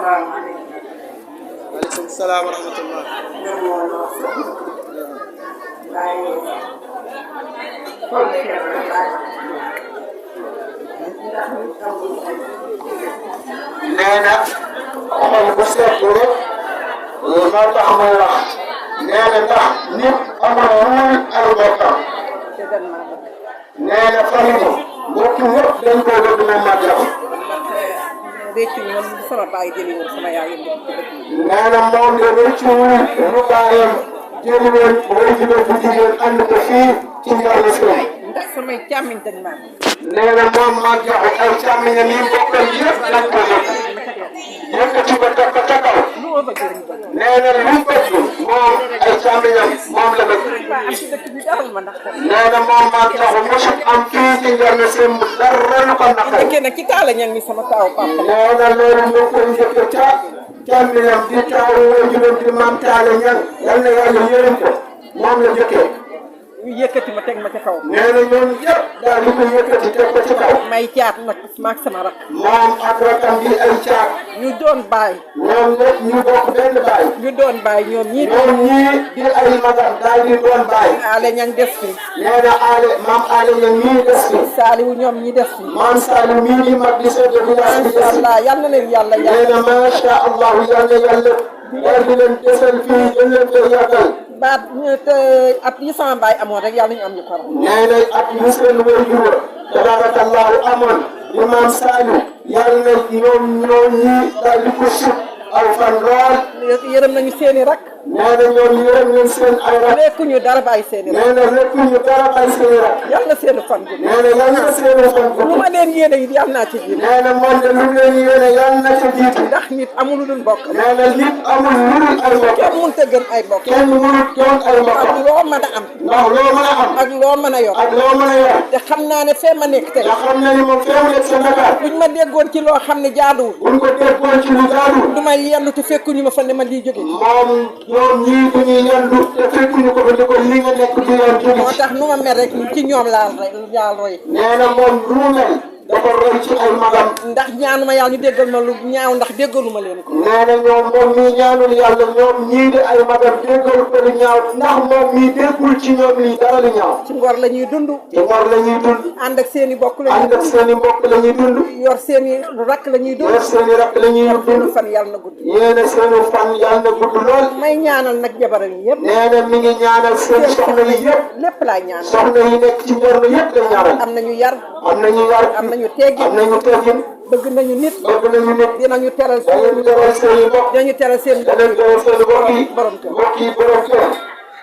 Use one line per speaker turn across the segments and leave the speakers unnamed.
waaleykum salaam wa rahmatullah.
nee na xol bu seet rek moo tax muy wax nee na ndax nit amul luy ay bokkam nee na famille mbokk ñëpp dañ koo bëgg moom ma jox
réccu moom sama baay jëli woon sama yaay yëngu
nee na moom de réccu lu baayam jëli woon way jigéen bu jigéen ànd ko fii ci Ndiarna Sène
ndax samay càmmiñ dañ maa
nee na moom ma jox ay càmmiñam yi bokkal yëpp lañ ko bëgg yëkkati ko teg ko ca kaw
lu ma bëgg lañ bëgg
nee na lu mu bëgg moom ay càmmiñam moom la bëgg
waa am ci dëkk bi daral ma ndax
nee na moom ma jox mosut am fii ci Ndiarna Sène dara lu ko naqari
dëkkee nag ci taala ñang mi sama taaw papa
nee na loolu moo koy njëkk ca càmmiñam di taawu waajuram di maam Taale Ñang yal na yàlla yërëm ko moom la njëkkee
ñu yëkkati ma teg ma ca kaw
nee na ñoom yëpp daal di ko yëkkati teg ko ci kaw
may caat nag maag sama rak
moom ak rakam bi ay caat
ñu doon baay
ñoom ñëpp ñu bokk benn baay
ñu doon baay ñoom ñii
ñoom ñii di ay magam daal di doon baay
aale ñang des fi
nee na aale maam aale ñang mii des fi
saaliwu ñoom ñi des fi
maam Saliou mii di mag di sedd di yaas di des fi
allah yal na leen yàlla
nee na macha allah yàlla yàlla daal di leen desal fii dañ leen koy yàggal
baat at yi sama baay amoon rek yàlla ñu am ñu ko raw
nee na at yi seen waajur tabarakallahu amoon di maam Saliou yàlla na ñoom ñii daal di ko sut aw fan lool
yërëm nañu seeni rak
nee na ñoom yërëm leen seen ay rak
lekkuñu dara bàyyi seeni rak
nee na lépp ñu dara ay seen rak
yàlla seeni fan bi
nee na yàlla na seen fan
lu ma leen yéene yi yàlla naa ci jiitu
nee na moom de lu leen yéene yàlla na ca jiitu
ndax nit amul lu dul mbokk
nee na nit amul lu dul ay mbokk
kenn mënut a gën ay mbokk
kenn mënut doon ay mbokk
ak loo mën a am
ndax loo mën a am
ak loo mën a yor
ak loo mën a yor
te xam naa ne fee ma nekk tey
nga xam ne ni moom fee mu nekk sa Dakar
buñ ma déggoon ci loo xam ne jaaduwul
buñ ko déggoon ci lu jaaduwul
du ma yendu te fekkuñu ma fa ne ma lii jóge
moom ñoom ñii dañuy yendu te fekkuñu ko fa di ko li nga nekk di yoon jóge
moo tax nu ma mel rek ci ñoom laal roy
nee na moom lu mu mel dafa roy ci ay magam
ndax ñaanuma yàlla ñu déggal ma lu ñaaw ndax déggaluma leen ko
nee na ñoom moom mii ñaanul yàlla ñoom ñii di ay magam déggal ko lu ñaaw ndax moom mii déggul ci ñoom lii dara lu ñaaw
ci ngor la ñuy dund
ci ngor la ñuy dund
ànd ak seen i bokk la ñuy
ànd ak seen i mbokk la ñuy dund
yor seen i rakk la ñuy dund
yor seen i rakk la ñuy dund
fan yàlla na gudd
yéena seen fan yàlla na gudd lool
may ñaanal nag jabaram yi yëpp
nee na mi ngi ñaanal seen soxna yi yëpp
lépp laay ñaanal
soxna yi nekk ci Ndiarna yëpp la ñaanal
am nañu yar
am nañu yar
am nañu teggi
am nañu teggin
bëgg nañu nit
bëgg nañu nit
dinañu teral
dañu teral seen i mbokk
dinañu teral seen
danañ teral seen mbokk yi
borom kër
mbokk yi borom kër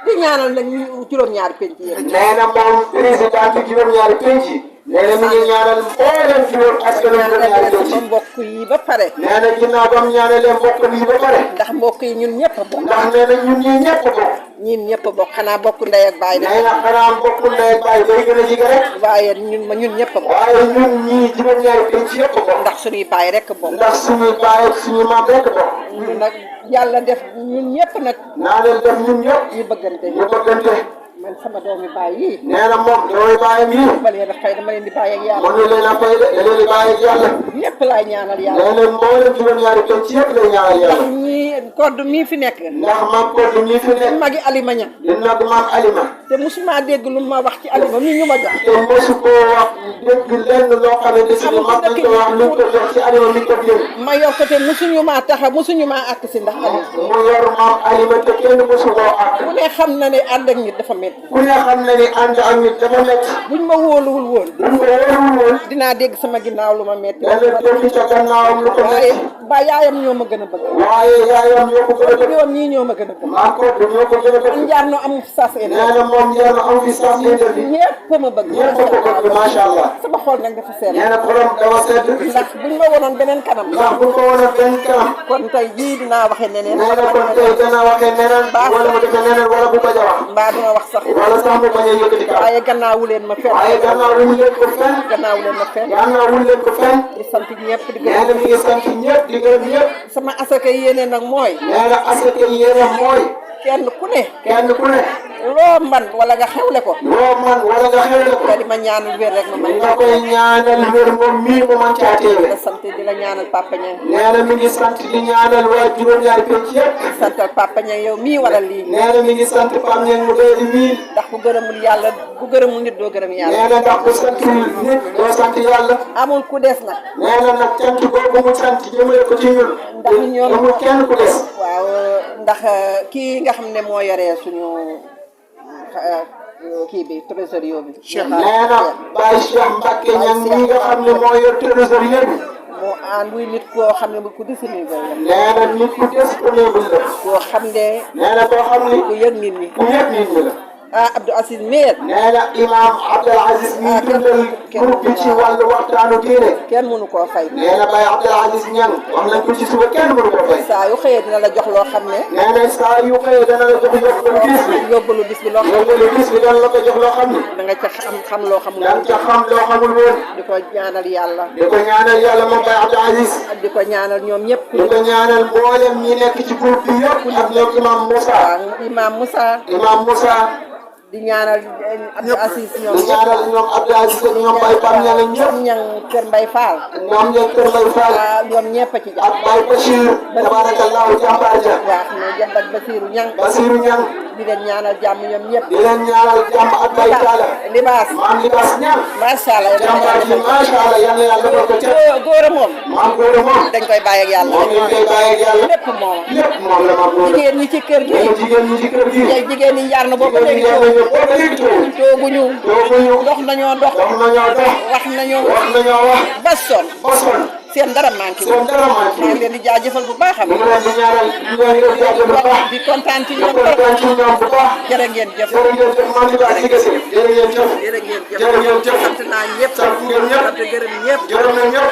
di ñaanal nag ñu juróom-ñaari penc yëpp
nee na moom président bi juróom-ñaari penc yi nee na mi ngi ñaanal mboolem juróom askanu juróom-ñaari penc
sama mbokk yi ba pare
nee na ginnaaw ba mu ñaanalee mbokk yi ba pare
ndax mbokk yi ñun ñëpp a bokk
ndax nee na ñun ñii ñëpp a bokk
ñun ñëpp a bokk xanaa bokk ndey ak baay
nee na xanaa mbokk ndey ak baay day gën a jige rek
waaye ñun ñëpp a bokk
waaye ñun ñii juróom-ñaari penc yëpp a bokk
ndax suñuy baay rek a bokk
ndax suñuy baay ak suñuy maam rek a bokk
ñun nag yàlla def ñun ñëpp nag
naa leen def ñun ñëpp
ñu bëggante
ñu bëggante
man sama doomi baay yi
nee na moom dooy baayam yi
ma leen a fay dama leen di bàyyi ak yàlla
mënu leen a fay de da leen di bàyyi ak yàlla
ñëpp laay ñaanal yàlla
nee na mboolem juróom-ñaari penc yëpp lay ñaanal yàlla
ñii kodd mii fi nekk
ndax maam Kodou ñii fi nekk
magi Alima ña
di nag maam Alima
te musuma dégg lu ma wax ci Alima mi ñu ma jox
te mosu koo wax dégg lenn loo xamante si ne mag nañ ko wax luñ ko jox ci Alima mi ko yëg
ma yor ko te musuñu maa taxa musuñu maa àkk si ndax Alima
mu yor maam Alima te kenn mosu koo ak
ku ne xam na ne ànd ak nit dafa métti
ku ne xam na ni ànd ak nit dafa métti
buñ ma wóoluwul woon
buñ ko wóorul woon
dinaa dégg sama ginnaaw lu ma métti
dana dégg ca gannaawam lu ko
waaye
métti
ba yaayam ñoo ma gën a bëgg
waaye yaayam ñoo ko gën a bëgg
ñoom ñii ñoo ma gën a bëgg
maam Kodou ñoo ko gën a bëgg
njaar no amul sas
nee na moom Ndiarna am fi sax bi
ñëpp ma bëgg
ñëpp ko bëgg macha allah
sama xol nag dafa seet
nee na xolam dafa sedd
ndax buñ ma wonoon beneen kanam
ndax bu ko woon a benn kanam
kon tey jii dinaa waxe neneen
nee na kon tey dana waxee neneen wala mu defee neneen wala bu bañ a wax
mbaa duma wax sax
wala sax mu bañ a yëkkati kaw
waaye gannaawu leen ma fenn
waaye gannaaw wuñ leen ko fenn
gannaawu leen ma fenn
gannaaw wuñ leen ko fenn
di sant ñëpp di
nee
gërëm
na mi ngi sant ñëpp di gërëm ñëpp
sama asaka yéene nag mooy
nee na asaka yéene mooy
kenn ku ne
kenn ku ne
loo man wala nga xewle ko
loo man wala nga xewle ko
nga di ma ñaanal wér rek ma man
nga koy ñaanal wér moom mii mu man caa teewe
la sant di la ñaanal Papa Niang
nee na mi ngi sant di ñaanal waa juróom-ñaari penc yëpp
santal Papa Niang yow mii waral lii
nee na mi ngi sant Pape Niang mu doy di mii
ndax ku gërëmul yàlla ku gërëmul nit doo gërëm yàlla
nee na ndax ku santul nit doo sant yàlla
amul ku des nag
nee na nag cant boobu mu sant jëmale ko ci ñun
ndax ñoom
amul kenn ku des
waaw ndax kii nga xam ne moo yoree suñu kii bi trésorier bi
nee na Baye Cheikh Mbacke Niang mii nga xam ne moo yor trésorier bi
moo ànduy nit koo xam ne ku disponible la
nee na nit ku disponible la
koo xam ne
nee na koo xam ni
ku yëg nit ñi
ku yëg nit ñi la
Abdou Aziz Meer
nee na imam Abdel Aziz mii dundal groupe bi ci wàllu waxtaanu diine
kenn mënu koo fay
nee na Baye Abdel Aziz Niang wax nañ ko ci suba kenn mënu ko fay
saa yu xëyee dina la jox loo xam ne
nee na saa yu xëyee dana la jox
yóbbalu bis bi loo xam
yóbbalu bis bi dana la ko jox loo xam ni
da nga ca xam loo xamul
da nga ca xam loo xamul woon
di ko ñaanal yàlla
di ko ñaanal yàlla moom Baye Abdel Aziz
di ko ñaanal ñoom ñëpp
di ko ñaanal mboolem ñi nekk ci groupe bi yëpp ak ñoom imam Moussa
imam Moussa
imam Moussa
di ñaanal Abdou Aziz ñoom
di ñaanal ñoom Abdou Aziz ak ñoom Baye Pam Niang ak ñëpp
ñang Kër Mbay Fall
ñoom ñoom Kër Mbay Fall
ñoom ñëpp a ci
ak
jàpp
Baye Bachir tabarakallahu jàmbaar ja
waax ne jàmbat Basiru Ñang
Basiru Niang
di leen ñaanal jàmm ñoom ñëpp
di leen ñaanal jàmm ak Baye Talla
libaas
maam Libaas Niang
macha allah
jàmbaar ji macha allah yal na yàlla defal ko ca
góor a moom
maam góor moom
dañ koy bàyyi ak yàlla
moom lañ koy bàyyi ak yàlla
lépp moom
lépp moom la maam góor
jigéen ñi ci kër gi
jigéen ñi ci kër gi
jigéen ñi njaar na boobu léegi tooguñu dox nañoo dox wax nañoo
wax
ba sonn
ba sonn
seen dara manqué
seen dara manqué
maa ngi leen di jaajëfal bu baax a
ñu ngi leen di ñaanal ñu ngi leen di jaajëfal bu baax
di kontaan ci
di
ñoom
kontaan ci ñoom bu baax
jërë ngeen jëf
jërë ngeen jëf man li baax liggéey jërë ngeen jëf
jërë ngeen jëf
jërë ngeen jëf
sant naa ñëpp
sant ngeen ñëpp
sant gërëm ñëpp
gërëm na ñëpp